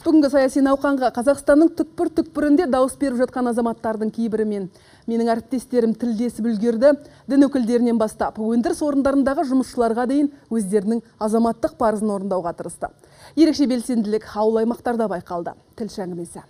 Бүгінгі саяси науқанға Қазақстанның түкпір-түкпірінде дауыс беріп жатқан азаматтардың кейбірімен менің әріптестерім тілдесіп үлгерді. Дін өкілдерінен бастап өндіріс орындарындағы жұмысшыларға дейін өздерінің азаматтық парызын орындауға тырысты. Ерекше белсенділік ауыл аймақтарда байқалды. Тілші әңгімесі.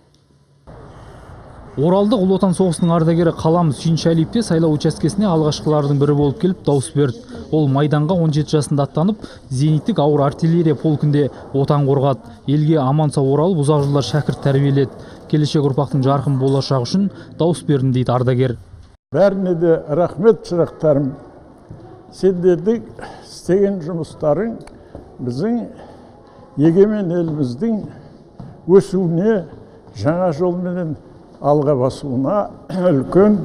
Оралдық Ұлы Отан соғысының ардагері Қалам Сүйіншәлиев те сайлау учаскесіне алғашқылардың бірі болып келіп дауыс берді. Ол майданға 17 жасында аттанып, зениттік ауыр артиллерия полкінде отан қорғады. Елге аман сау оралып, ұзақ жылдар шәкірт тәрбиеледі. Келешек ұрпақтың жарқын болашағы үшін дауыс бердім, дейді ардагер. Бәріне де рахмет, шырақтарым. Сендердің істеген жұмыстарың біздің егемен еліміздің өсуіне, жаңа жолменен алға басуына үлкен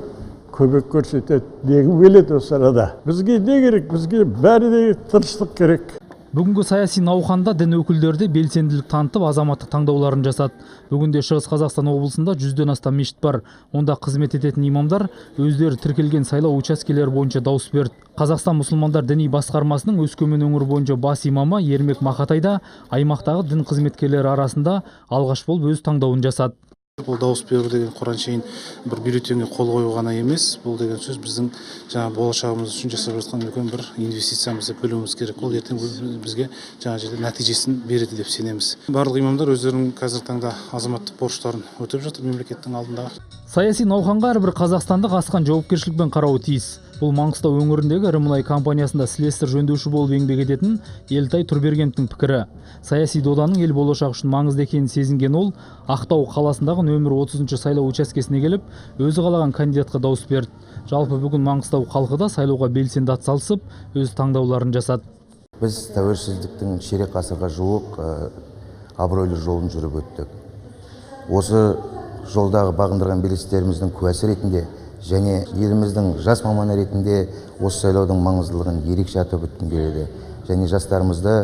көмек көрсетеді дегім келеді осы арада. Бізге не керек? Бізге бәрі де тыныштық керек. Бүгінгі саяси науқанда дін өкілдері де белсенділік танытып, азаматтық таңдауларын жасады. Бүгінде Шығыс Қазақстан облысында 100-ден астам мешіт бар. Онда қызмет ететін имамдар өздері тіркелген сайлау учаскелері бойынша дауыс берді. Қазақстан мұсылмандар діни басқармасының Өскемен өңірі бойынша бас имамы Ермек Мақатай да аймақтағы дін қызметкерлері арасында алғаш болып өз таңдауын жасады. Бұл дауыс беру деген Құран шейін бір бюллетенге қол қою ғана емес, бұл деген сөз біздің жаңа болашағымыз үшін жасап жатқан үлкен бір инвестициямыз деп білуіміз керек. Ол ертең бізге жаңа жерде нәтижесін береді деп сенеміз. Барлық имамдар өздерінің қазіргі таңда азаматтық борыштарын өтеп жатыр мемлекеттің алдында. Саяси науқанға әрбір қазақстандық асқан жауапкершілікпен қарауы тиіс. Бұл Маңғыстау өңіріндегі ірі мұнай компаниясында слесарь жөндеуші болып еңбек ететін Елтай Тұрбергеновтің пікірі. Саяси доданың ел болашағы үшін маңызды екенін сезінген ол Ақтау қаласындағы нөмір 30 сайлау учаскесіне келіп, өзі қалаған кандидатқа дауыс берді. Жалпы бүгін Маңғыстау халқы да сайлауға белсенді атсалысып, өз таңдауларын жасады. Біз тәуелсіздіктің ширек ғасырға жуық абыройлы жолын жүріп өттік. Осы жолдағы бағындырған белестеріміздің куәсі ретінде және еліміздің жас маманы ретінде осы сайлаудың маңыздылығын ерекше атап өткім келеді. Және жастарымызды,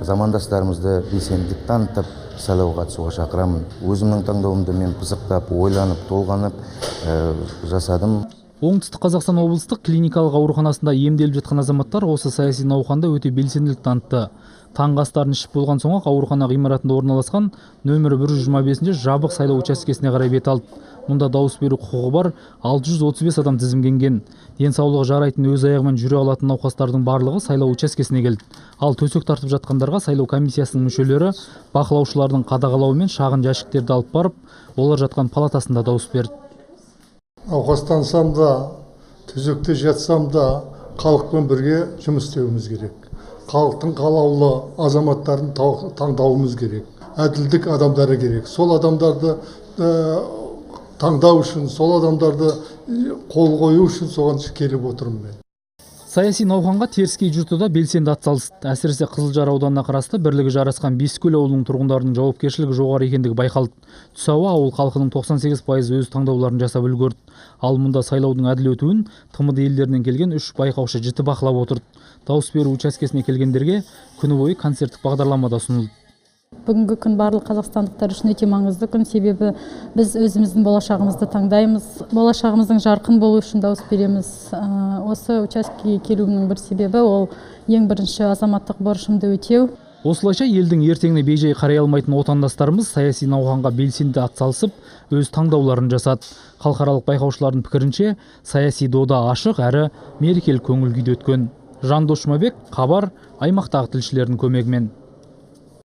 замандастарымызды белсенділік танытып сайлауға қатысуға шақырамын. Өзімнің таңдауымды мен пысықтап, ойланып, толғанып жасадым. Оңтүстік Қазақстан облыстық клиникалық ауруханасында емделіп жатқан азаматтар осы саяси науқанда өте белсенділік танытты. Таңғы астарын ішіп болған соң-ақ аурухана ғимаратында орналасқан нөмірі 125 жабық сайлау учаскесіне қарай бет алды. Мұнда дауыс беру құқығы бар 635 адам тізімге енген. Денсаулығы жарайтын, өз аяғымен жүре алатын науқастардың барлығы сайлау учаскесіне келді. Ал төсек тартып жатқандарға сайлау комиссиясының мүшелері бақылаушылардың қадағалауымен шағын жәшіктерді алып барып, олар жатқан палатасында дауыс берді. Науқастансам да, төсекте жатсам да халықпен бірге жұмыс істеуіміз керек. Халықтың қалаулы азаматтарын таңдауымыз керек. Әділдік адамдары керек. Сол адамдарды таңдау үшін, сол адамдарды қол қою үшін соған келіп отырмын мен. Саяси науқанға теріскей жұрты да белсенді атсалысты. Әсіресе Қызылжар ауданына қарасты бірлігі жарасқан Бескөл ауылының тұрғындарының жауапкершілігі жоғары екендігі байқалды. Түс ауа ауыл халқының 98% өз таңдауларын жасап үлгерді. Ал мұнда сайлаудың әділ өтуін ТМД елдерінен келген 3 байқаушы жіті бақылап отырды. Дауыс беру учаскесіне келгендерге күні бойы концерттік бағдарлама да ұсынылды. Бүгінгі күн барлық қазақстандықтар үшін өте маңызды күн, себебі біз өзіміздің болашағымызды таңдаймыз. Болашағымыздың жарқын болуы үшін дауыс береміз. Осы учаскеге келуімнің бір себебі ол ең бірінші азаматтық борышымды өтеу. Осылайша елдің ертеңіне бейжай қарай алмайтын отандастарымыз саяси науқанға белсенді атсалысып, өз таңдауларын жасады. Халықаралық байқаушылардың пікірінше, саяси дода ашық әрі мерекелік көңіл күйде өткен. Жандос Жұмабек, Хабар, аймақтағы тілшілердің көмегімен.